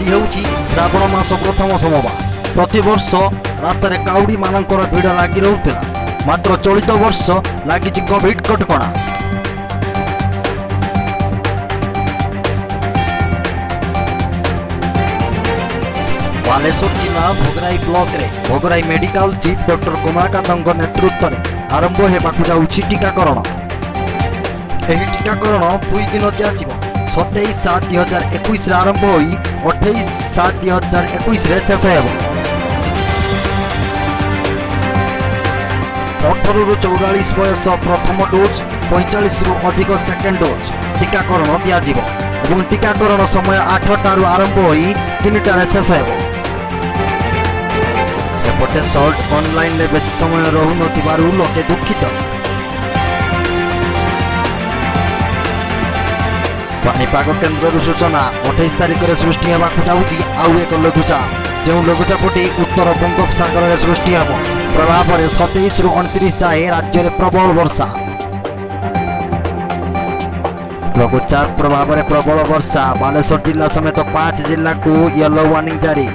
ଆଜି ହେଉଛି ଶ୍ରାବଣ ମାସ ପ୍ରଥମ ସୋମବାର। ପ୍ରତିବର୍ଷ ରାସ୍ତାରେ କାଉଡ଼ିମାନଙ୍କର ଭିଡ଼ ଲାଗି ରହୁଥିଲା, ମାତ୍ର ଚଳିତ ବର୍ଷ ଲାଗିଛି କୋଭିଡ କଟକଣା। ବାଲେଶ୍ୱର ଜିଲ୍ଲା ଭୋଗରାଇ ବ୍ଲକରେ ଭୋଗରାଇ ମେଡିକାଲ ଚିଫ୍ ଡକ୍ଟର କମଳାକାନ୍ତଙ୍କ ନେତୃତ୍ୱରେ ଆରମ୍ଭ ହେବାକୁ ଯାଉଛି ଟିକାକରଣ। ଏହି ଟିକାକରଣ 2 ଦିନ ଦିଆଯିବ। 27/7/2021ରେ ଆରମ୍ଭ ହୋଇ 28/7/2021ରେ ଶେଷ ହେବ। 18ରୁ 44 ବୟସ ପ୍ରଥମ ଡୋଜ୍, 45ରୁ ଅଧିକ ସେକେଣ୍ଡ ଡୋଜ୍ ଟିକାକରଣ ଦିଆଯିବ ଏବଂ ଟିକାକରଣ ସମୟ 8ଟାରୁ ଆରମ୍ଭ ହୋଇ 3ଟାରେ ଶେଷ ହେବ। ସେପଟେ ସଲ୍ଟ ଅନଲାଇନରେ ବେଶୀ ସମୟ ରହୁନଥିବାରୁ ଲୋକେ ଦୁଃଖିତ। ପାଣିପାଗ କେନ୍ଦ୍ରରୁ ସୂଚନା, 28 ତାରିଖରେ ସୃଷ୍ଟି ହେବାକୁ ଯାଉଛି ଆଉ ଏକ ଲଘୁଚାପ, ଯେଉଁ ଲଘୁଚାପଟି ଉତ୍ତର ବଙ୍ଗୋପସାଗରରେ ସୃଷ୍ଟି ହେବ। ପ୍ରଭାବରେ 27ରୁ 29 ଯାଏ ରାଜ୍ୟରେ ପ୍ରବଳ ବର୍ଷା। ଲଘୁଚାପ ପ୍ରଭାବରେ ପ୍ରବଳ ବର୍ଷା। ବାଲେଶ୍ୱର ଜିଲ୍ଲା ସମେତ 5 ଜିଲ୍ଲାକୁ ୟେଲୋ ୱାର୍ଣ୍ଣିଂ ଜାରି।